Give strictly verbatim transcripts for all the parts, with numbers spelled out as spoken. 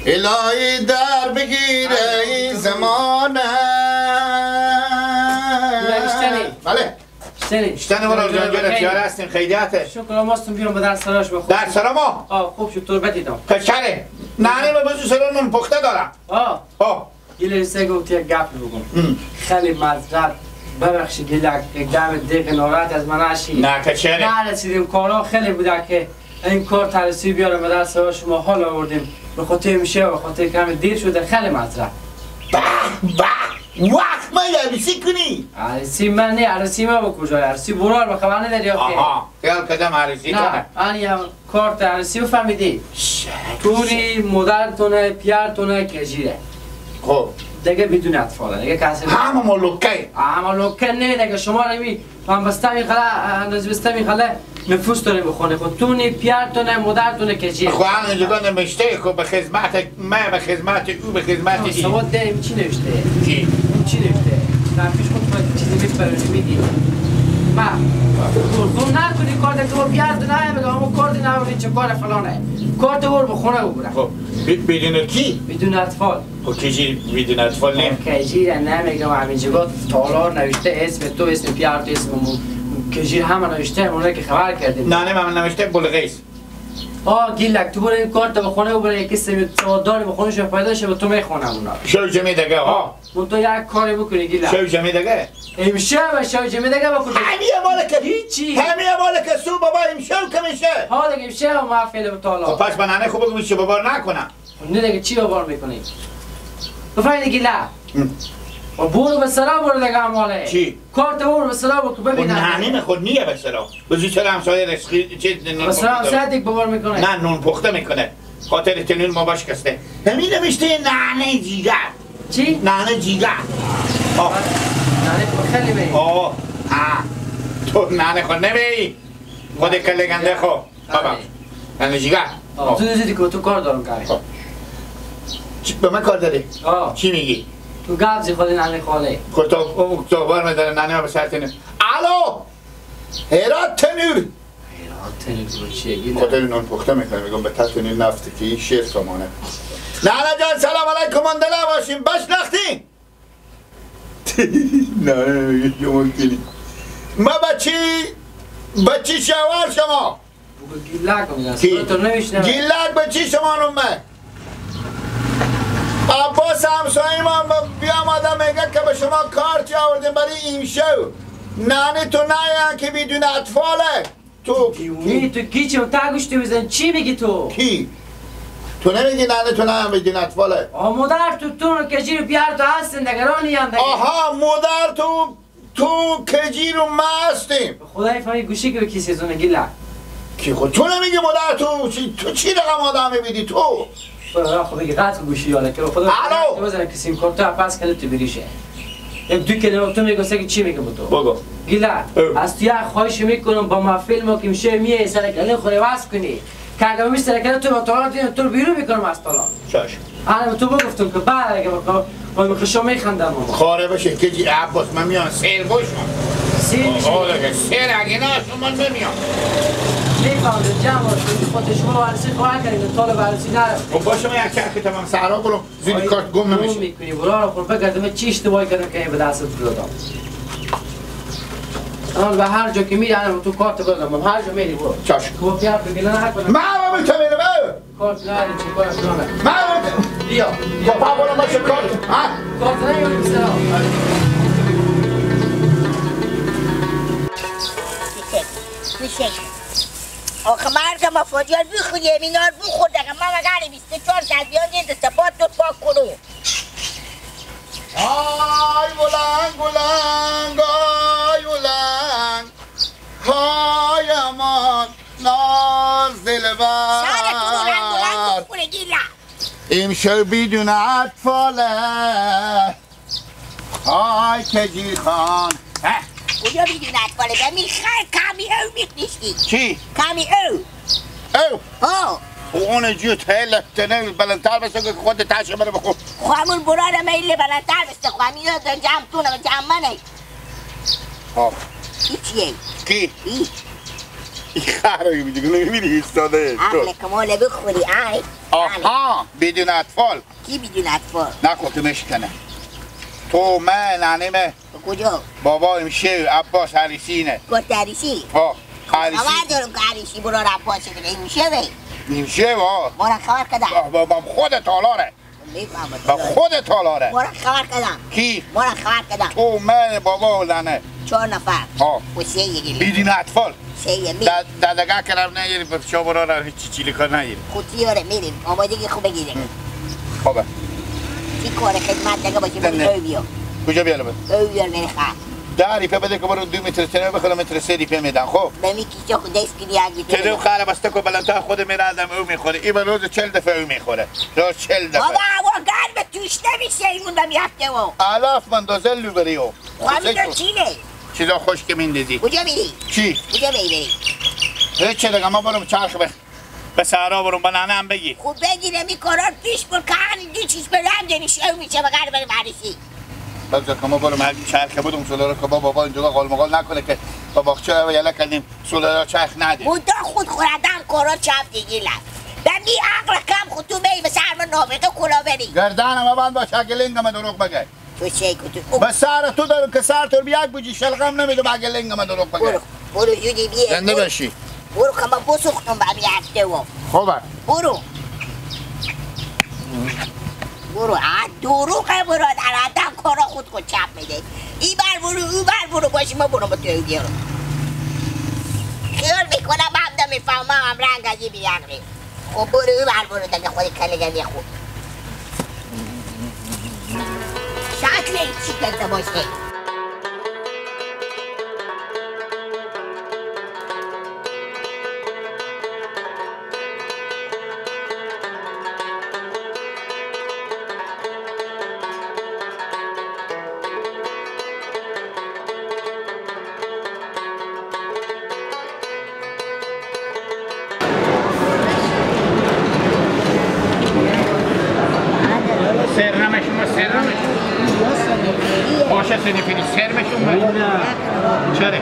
الهی در بگیر ای زمانه. بله. اشتنی. اشتنی. اشتنی برار جان، جان تیار هستیم، خیریته. شکر، ما هستم، بیام به در سراش بخور. در سرا ما؟ آه، خوب شد، تو رو بدیدم. کچره. نانی به بزو سرا نون پخته دارم. آه. آه. گیلک، سه گفتی یک گپی بگم. ام. خیلی معذرت، ببخشید گیلک، یک دم دیگه ناراحت از من نشی. نه، که چره؟ نرسیدیم، کارا خیلی بوده که این کارت عروسی بیارم به دست شما حال آوردیم. به خاطر میشه، به خاطر کمی دیر شده، خیلی معذرت. به، به، وقت ما عروسی کنی؟ عروسی من نه، عروسی ما به کجای عروسی برار به خبر نداری یا که؟ آها. خیال کردم عروسی نه، تونه. آنی هم کارت عروسی رو فهمیدی؟ شک. تونی مادر تونه، پیار تونه، کجیره. خب. دیگه بدون اطفاله، دیگه کسی همه ملوکه. همه ملوکه نه، دیگه شما رو می، من بسته می خلا، اندازه بسته می خلا، نفوس داره به خونه خود. تونی پیار تونه، مادر تونه، کجیره. خب، همه جگا نوشته، خب، به خدمت من، به خدمت او، به خدمت ای. سواد داریم، چی نوشته؟ چی؟ چی نوشته؟ در پیش خود باید چیزی بپرونی می‌دی. ما. تو نکنی کارت تو بیار، تو نه، بگم همون کارت نبودی، چه کار فلانه. کارت اور به خونه ببره. خب، ب-، بدون کی؟ بدون اطفال. خب، کجی بدون اطفال نه؟ کجی را نمی‌گم، همین جگا تالار نوشته، اسم تو، اسم پیار تو، اسم مو-، کجی همه نوشته، اونه که خبر کردیم. نه، نه، من نوشته بلغیس. آه، گیلک، تو برو این کارت به خونه و برو یکی سواد، سوادداری به خونه شو پیدا شه، به تو می‌خونم اونا. شو جمعه دگه، ها؟ من تو یک کاری بکنی، گیلک. شو جمعه دگه؟ امشب و شو جمعه دگه بکن. همیه مال که هیچی. همیه مال که سو بابا امشب که می‌شه. ها دیگه، امشب و محفل به تالا. خب پس من ننه خوب بگم چه بابا نکنم. خب نه دیگه، چی بابا می‌کنی؟ بفهمی دیگه، گیلک. هم. و برو به سرا برو دیگه، ماله. چی؟ کارت او رو به سرا بکن، خب ببینم. نانی خود نیه به سرا. بزو چرا همسایه رسخی، چی، نون مثلا پخته همسایه داره. دیگه باور می‌کنه. نه، نون پخته می‌کنه. خاطر تنون ما باش کسته. همین نوشته ننه جیگر. چی؟ ننه جیگر. آه. ننه خود خیلی بی. آه. آه. تو ننه خود نبی. خود کله گنده خو. بابا. آره. ننه جیگر. آه. آه. تو زودی که تو کار دارم کاری. خب. چی، به من کار داری؟ آه. چی می‌گی؟ تو گپ زی خود ننه خاله. خب تو، او، تو بار من داره ننه ما به سر تنور. الو! هرات تنور! هرات تنور چیه گیلک؟ خاطر نون پخته می‌کنه، می‌گم به تل تنور نفت که این شعر فهمانه. ننه جان، سلام علیکم، من دلا باشیم، بشناختی؟ نه، نه، نه، شما کنی. ما بچی، بچی شوار شما. بگو گیلک هم کی؟ تو نمی‌شنوه. گیلک بچی شما نومه. عباس همسایه ما ب-، بیامده میگه که به شما کارتی آوردیم برای این شو. ننه تو نه که بدون اطفاله. تو دیونی، تو گیچ و تا گوشتی بزن، چی می‌گی تو؟ کی؟ تو نمی‌گی ننه تو نه بدون اطفاله؟ آ، مادر تو، تو رو کجی رو بیار تو هستن دگرانی هم دگه. آها، مادر تو، تو کجی رو ما هستیم. خدای فهمی گوشی که به کسی زونه گیلک. کی خود تو نمی‌گی مادر تو چی، تو چی رقم آدمی بیدی تو؟ خدا خب بگی قطع گوشی یاله که خدا الو. بزنه که سیم کارت تو پس کنه تو بریشه. یک دو کلمه تو می‌گوسته که چی می‌گم تو؟ بگو. گیلک، او. از تو یک خواهش می‌کنم با ما فیلم که می‌شه میه سر کله خوره وصل کنی. که اگه می‌شه سر کله تو با تالار دیم تو رو بیرون می‌کنم از تالار. چش. آره، به تو بگفتم که بعد اگه بخوام، با می‌خوام شما می‌خندم اما. خاره بشه که جی عباس، من میام سیر باشم. سیر می‌شه؟ آه، دیگه سیر اگه نه، شما نمیام. می‌فهمم، جمع باش، خود شما ورسی خواهر کردید، طالب ورسی نره. خب باشه، من یک چرخ تمام صحرا برم، زیر آی، کارت گم نمیشه. می‌کنی، برو رو خود بگردم، چی اشتباهی کردم که این به دست تو دادم. الان به هر جا که می‌ری، الان تو کارت بگم، هر جا می‌ری برو. چشم. تو پیار بگیرن نکنه. ما رو می‌تونی رو. کارت نداری، چی کار کنه؟ من بیا. با پا برو، باشه کارت. ها؟ کارت نداری، بسرا. می‌شه. می‌شه. آخه مرگ ما فاجعه بخوری، امینار بخور، دقیقا ما مگه بیست و چهار ساعت بیان دید، سپات تو پاک کنو. آی ولنگ، ولنگ، آی ولنگ، های امان. ناز دلبر. سر تو بلند بلند بخونه گیلک. امشب بدون اطفاله. آی کجی خان. اه. کجا بدون اطفاله؟ به میخای کمی او می‌کنیستی. چی؟ کمی او. او. ها. خو اون جو ته لفتنه بلندتر بسه که خود تاشه بره بخو. خو همون برار میل بلندتر بسته. خو همین جمع تونه، جمع منه. ها. هیچیه. کی؟ هیچ. خر می‌بینی ایستاده. عقل کمال بخوری، آی. آها، بدون اطفال. کی بدون اطفال؟ نه، خب تو مشکنه. تو، من، ننه من. کجا؟ بابا امشو، عباس عروسی نه. گفت عروسی؟ آه، عروسی. خبر دارم که عروسی برار عباس بینه، امشو به. امشو، آه. ما را خبر کدم. با، با، با خود تالاره. می‌فهمم. با خود تالاره. ما را خبر کدم. کی؟ ما را خبر کدم. تو، من، بابا و ننه. چهار نفر. آه. و سه یه گیری. بدون اطفال. سه یه می. د-، ددگه کرم نگیری، پر شما را را هیچ چی چیلی کار نگیری. خود یاره می‌ریم. آمادگی خوب بگیریم. خوبه. چی کار خدمت دگه باشی، زنده. برو او بیا. کجا بیارم؟ او بیار می‌ره خر. ده روپیه بده که برو دو متر سه بخورم، متر سه روپیه می‌دن، خب؟ به می کیسه خود دست کنی اگه تیره. تیره و خر بسته که بلندتر خود می‌ره آدم او می‌خوره. این به روز چهل دفعه او می‌خوره. روز چهل دفعه. بابا، هوا گرم توش نمیشه، ایمون به میفته و. علف من دازه لو بری او. خب، همین چی نه؟ چیزا خوش که میندازی. کجا می‌ری؟ چی؟ کجا می‌ری؟ هیچ چه دگه، ما برم چرخ بخ-، به صحرا برم، به ننه هم بگی. خب بگیرم این کارا پیش بر که هر دو چیز به هم داری شو می‌شه، بگر برم عروسی. بگذار که ما برم هر چرخ بدم سولارا که با بابا اینجا قال مقال نکنه که با باغچه رو یلا کردیم سولارا چرخ نده. بودا خود خوردم کارا چرخ دیگه لب. به می عقل کم خود تو می به سر من نافقه کلا بری. گردن ما بند باشه، اگه لنگ من دروغ بگه. تو چی کو تو؟ به سر تو دارم که سر تو رو به یک بوجی شلغم نمی‌دم، اگه لنگ من دروغ بگه. برو، برو یودی بیه. زنده برو. باشی. برو که من بسوختم به همی هفته و. خوبه. برو. برو، آ، دروغه برو، در آدم کارا خود خود چپ می‌ده. ای بر برو، او بر برو، باشی ما برو با تو بیارم. خیال می‌کنم هم نمی‌فهمم، هم رنگ عجیبی یقلی. خب برو، او بر برو، دگه خودی کله گلی خود. شکل چی کرده باشه؟ سر نمشون، سر نمشون. باشه، سنی فیلی، سر مشون بره. چره؟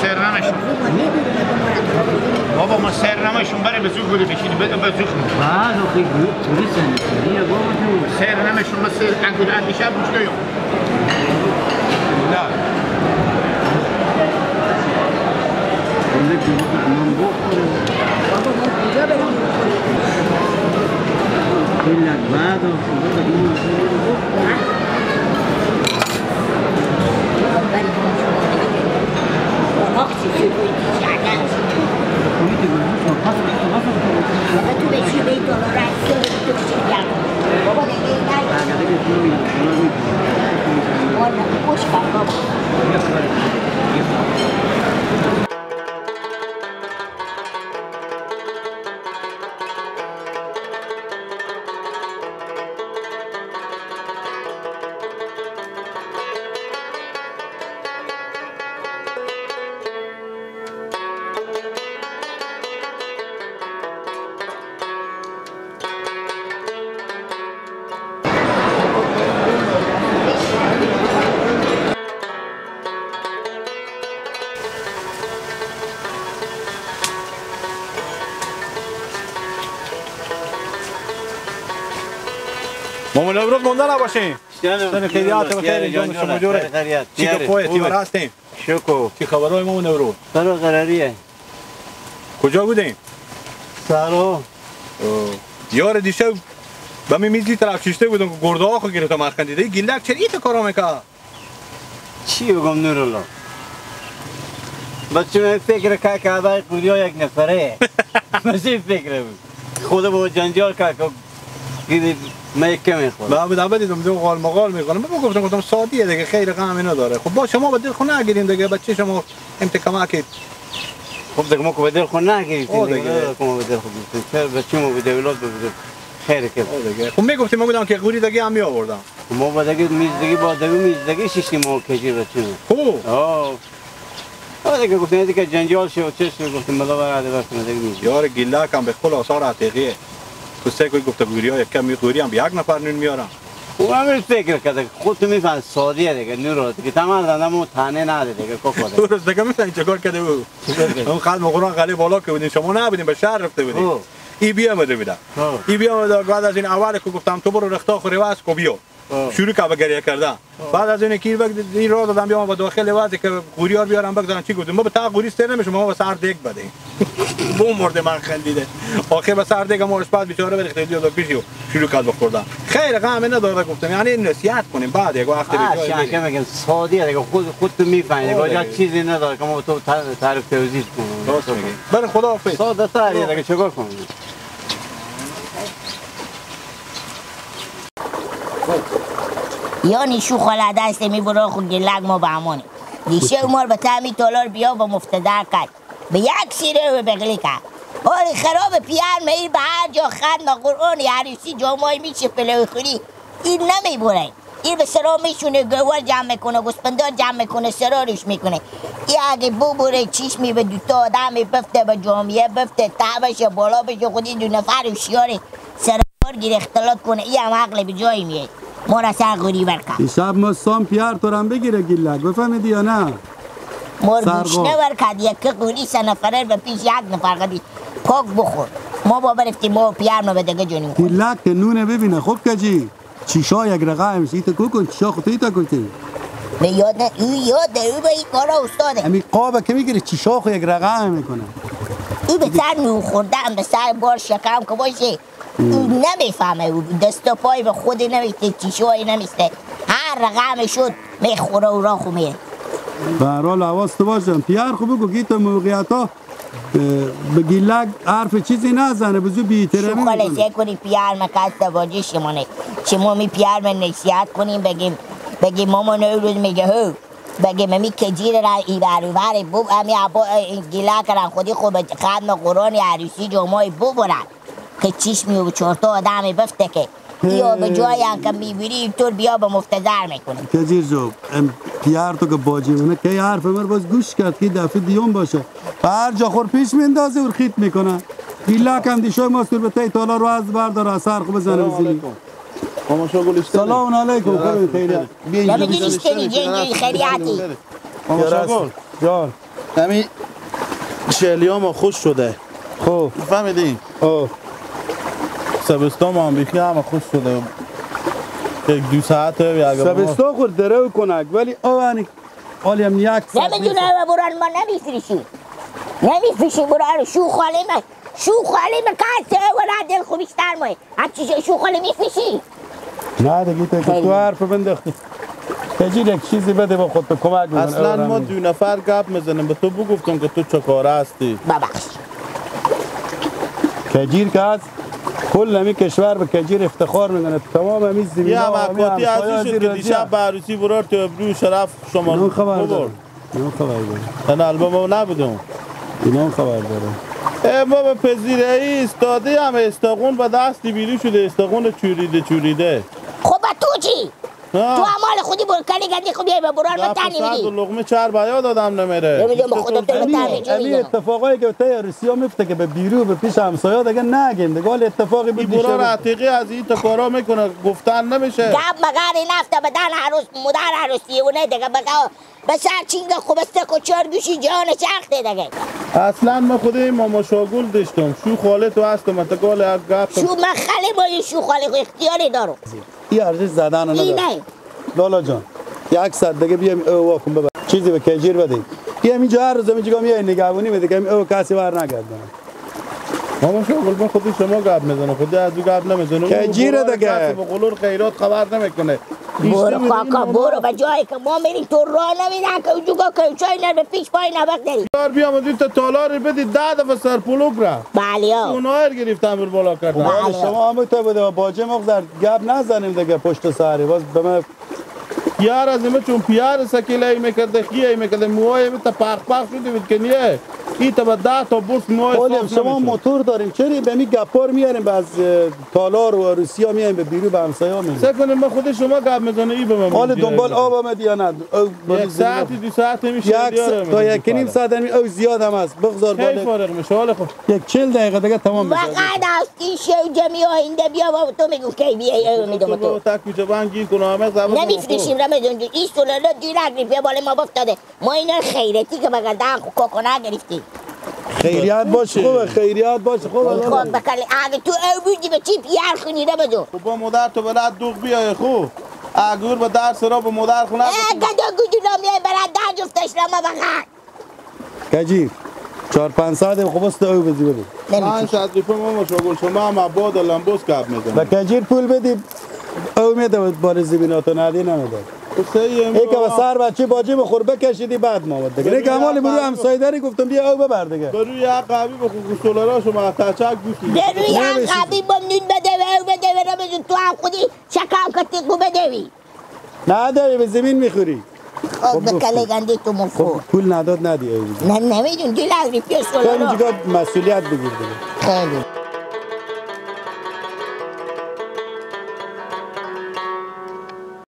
سر نمشون. بابا، ما سر نمشون بره، به زور گوله بشینی، بده به زور. سر نمشون، ما سر انگل اندیشه بوش نیو. ماما نوروز مونده نباشین. جانم. سن خیریات، بخیر، جان، جان شما جوره؟ خیریت. چی که پای تیار هستیم. شکر. چی خبرهای ماما نوروز؟ سر قراریه. کجا بودیم؟ سارو. اوه. یار دیشب به می میزی طرف شیشته بودم که گرده ها خو گرفته مرخندی. دی گیلک چرا ایت کارا می‌کا؟ چی بگم نورالله؟ بچه من فکر که که هوای قوریا یک نفره. بس این فکر بود. خود با جنجال که که گیری من کمی خود. به بود عبدی دم دو غال مغال می‌کنم. من گفتم، گفتم سادیه دیگه، خیر غمی نداره. خب با شما به دل خو نگیرین دیگه، بچه شما امتحان کمکید. خب دیگه ما که به دل خو نگیریم. او دیگه. دیگه ما به دل خو گیریم. چرا بچه ما به دولت به خیر کرد. او دیگه. خب می‌گفتیم، ما بودم که غوری دیگه هم می‌آوردم. ما با دگه میز دگه با دگه میز دگه شیشتی ما کشی بچه. خب. آه. آه، دگه گفتن دگه جنجال شو، چه شو، گفتم بلا برا دگه گفتم دگه میز. یار گیلک هم به کل آثار عتیقیه. تو سه کوی گفته گوری ها، یک کمی گوری هم به یک نفر نون میارم. او همین فکر کرده که خود تو می‌فهمی سعودیه دیگه، نورو دیگه تمام زنده مو تنه نده دیگه، کوکو دیگه. درست دیگه می‌فهمی چه کار کرده او؟ چه کار کرده؟ اون قدم قرآن قلی بالا که بودیم، شما نبودیم، به شهر رفته بودیم. او. ای بیامده بودم. او. ای بیامده، بعد از این اول که گفتم تو برو رختا خوری واز کو بیو. آه. شروع کرد به گریه کردن. آه. بعد از این کیر بگ این راه دادم بیام به داخل وقتی که غوریار بیارم بگذارم چی گفتم؟ ما به تا غوری سر نمیشه، ما به سر دیگ بدیم. بو مرده من خندیده. آخر به سر دیگ ما اشپز بیچاره بریخته دیو پیشی و شروع کرد به خوردن. خیر، غم نداره گفتم، یعنی نصیحت کنیم بعد یک وقت به آه، جای شاکه بریم. می‌گن سادیه دیگه، خود، خود تو می‌فهمی دیگه، آره. جا چیزی نداره که ما تو تر-، تعریف توضیح کنم. راست می‌گی. بله، خدا حافظ. ساده تریه دیگه، چه کار کنم؟ یعنی شو خاله دست می برا خو گیلک ما به امانی. دیشه مار به تامی تالار بیا به مفتدر کرد. به یک سیره و بغلی کرد. آری خراب پیار می به هر جا خند ما قرآن عروسی جامای می چه پلوی خوری. این نمی بره. این به سرا میشونه، گوار جمع می‌کنه، گوسپندار جمع می‌کنه، سرا روش می‌کنه. این اگه ببره، چشمی به دوتا آدم بفته، به جامعه بفته، تعبش بالا بشه، خودی دو نفر هوشیاره. سر بار گیر اختلاط کنه، ای هم عقل به جایی میه. ما را سر غوری ورکن. دیشب ما سام پیار تو رم بگیره گیلک، بفهمیدی یا نه؟ ما رو سرقال. گوشنه ورکد، یک غوری سه نفره به پیش یک نفر قدی پاک بخور. ما با برفتیم، ما پیار ما به دگه جنیم خورد. گیلک که نونه ببینه، خب کجی؟ چیشا یک رقم می‌شه، ایتا کو کن، چیشا خود ایتا کوتی. به یاد نه، او یاد نه، او به این کارا استاده. امی قابه که می‌گیره، چیشا خود یک رقم می‌کنه. او به سر نون خوردن، به سر بار شکم که باشه، او نمی‌فهمه، او دست و پای به خود نمی‌سته، چیشای نمی‌سته. هر رقم شد، می‌خوره و راه خو میره. به هر حال حواست باشه. پیار خو بگو، گیت موقعیتا، اه، به گیلک حرف چیزی نزنه، بزو بی احترامی شو خاله می‌کنه. سه کنی پیار مکس واجه شمانه. شما می پیار من نصیحت کنیم، بگیم، بگیم ماما نوروز میگه هو. بگیم امی کجیر را ای بر و بر بو، امی ابا، اه، گیلک را خودی خو به ختم قرآن عروسی جمعه ببرن. که چشمی و چهار تا آدم بفته که یا به جای هم که می‌بینی اینطور بیا به مفتزر می‌کنه. کجیر جو، ام، پیار تو که باجی منه، که حرف مر باز گوش کرد که دفعه دیوم باشه. به هر جا خور پیش میندازه و خیت می‌کنه. بیلا کم دیشای ما سور به تای تالار و از بردار اثر خوب بزنه سلام بزنی. علیکم. ماما شاگل اشتری. سلام علیکم، خوبی خیریت؟ بیا اینجا بگیر بشین. اشتری، جای، جای خیریتی. ماما شاگل. جان. همی شهلی ها ما خوش شده. خب. فهمیدی؟ آه. سبستان ما هم بیخی همه خوش شده. یک دو ساعته یا اگه سبستان خود درو کنک، ولی آوانی حالی هم یک ساعت نمی‌دونه نیست. و بران ما نمی‌فریشی. نمی‌فریشی بران شو خالی ما. شو خالی ما کسه ولا دل خوبیشتر مای. هرچی شو خالی می‌فریشی. نه دیگه، تو، تو خیلی. حرف بنداختی. کجیر یک چیزی بده با خود تو کمک بکن. اصلاً ما دو نفر گپ می‌زنیم، به تو بگفتم که تو چه کاره هستی. ببخش. کجیر که هست، کل همی کشور به کجیر افتخار می‌کنه. تمام همی زمین یه ها، همی همکاتی همسایه ازی شد که دیشب به عروسی برار تو ابرو شرف شما نون خبر ببر. داره. اینا خبر داره. من البته ما نبودم. اینا هم خبر داره. اه، ما به پذیرایی ایستاده هم استخون به دست بیرو شده، استخون چوریده چوریده. خب به تو چی؟ ها. تو اعمال خودی برو کنی گندی خب یه به برار به تنی می‌دی. دو لقمه چهار بیا دادم نمیره. نمی‌دونم به خودت به تنی چی امی می‌دی؟ اتفاقایی که تای روسیا میفته که به بیرو به پیش همسایه دیگه نگیم. دیگه حال اتفاقی بود این برار دیشب. عتیقی از این کارا می‌کنه، گفتن نمیشه. گپ مگر این هفته به دن عروس، مدر عروسی اونه دیگه بگو. به سر چینگه خوبسته کو چار گوشی جان چرخ ده دگه. اصلاً من خود این ماما شاگل داشتم. شو خاله تو هستم، تا گال یک گپ. شو من خاله با این شو خاله خو اختیاری دارم. ای ارزش زدن نداره. ای نه. لالا جان، یک ساعت دیگه بیایم او واکن ببر. چیزی به کجیر بدیم. یه همینجا هر روز همینجا میای نگهبانی می‌ده که او کسی ور نگردونه. ماما شاگل، من خودی شما گپ می‌زنم، خودی از او گپ نمی‌زنم. که او جیره برو دیگه. کسی به قلور خیرات خبر نمی‌کنه. برو ایشته کاکا، می‌رین برو، ماما. به جایی که ما می‌ریم تو راه نمی‌دن که اونجا که چای نر به پیش پای نبق داری. یار بیا مدیر تا تالار بدی، ده دفعه سر پلوک را. بله، یا. اونها گرفتن بر بالا کردن. بله. شما هم تو بده، باجه مغزر گپ نزنیم دیگه پشت سری. باز به من یار از اینه چون پیار سکیلایی می‌کرده، خیایی می‌کرده، موهای تا پخ پخ شده بود که نیه. ای تا به ده تا برس ما ولی احساس شما نمی‌شه. موتور داریم، چرا به می گپار میاریم، به از، اه، تالار و روسیا میایم به بیرو به همسایا میایم؟ سه کنیم، ما خود شما گپ می‌زنه، ای به من حالی می‌گه. دنبال آب آمدی یا نه؟ او، یک ساعتی، دو ساعتی می‌شه، یک بیارم س-، تا دیگه یک و نیم فارغ. ساعت همی او زیاد هم است. بغزار کی بالا. فارغ می‌شه؟ حال خود. یک چل دقیقه دیگه تمام می‌شه. وقت هستی شو جمعی آینده بیا با تو می‌گم کی بیای، او می‌دم تو. تا کوچه بان گیر کنه، همه زبط نمی‌فروشیم رمضان جون. این سولالا دیرک ریپیه بالا ما بفتاده. ما اینا خیرتی که بگردن خو کاکونا گرفتی. خیریت باش خوبه، خیریت باش خوبه. خب بکل، اگه تو او بودی به چی پیار خونی رمضان؟ خب با مادر تو بلد دوغ بیای خو. اگور به در سرا به مادر خونه اه، گدو گدو نامیای برد در جفتش را ما بغل. کجیر. چهار پنج ساعت خوبست او بزی بده. نمی‌شه. پنج ساعت ریپه ما شاگل شما هم عباد الان بس گپ می‌زنه. و کجیر پول بدی، او می‌ده بار زمیناتو ندی نمی‌ده. خب صحیح هم ای که به سر بچه باجی بخور بکشیدی بعد ما بود دیگه. ببین، ای که همالی برو همسایه داری گفتم بیا او ببر دیگه. برو یه قوی بخور گوشتولارا شما تچک گوشتی. برو یه قوی با نون بده و او بده و نمی‌شه تو هم خودی شکم کتی کو بدوی. نه داری به زمین می‌خوری. خب خب بکله گفتی. گندی تو مخور. خب پول نداد ندی او. نه نمی‌دون دو لک روپیه تو سولالا. اینجا مسئولیت بگیر دیگه. خیلی.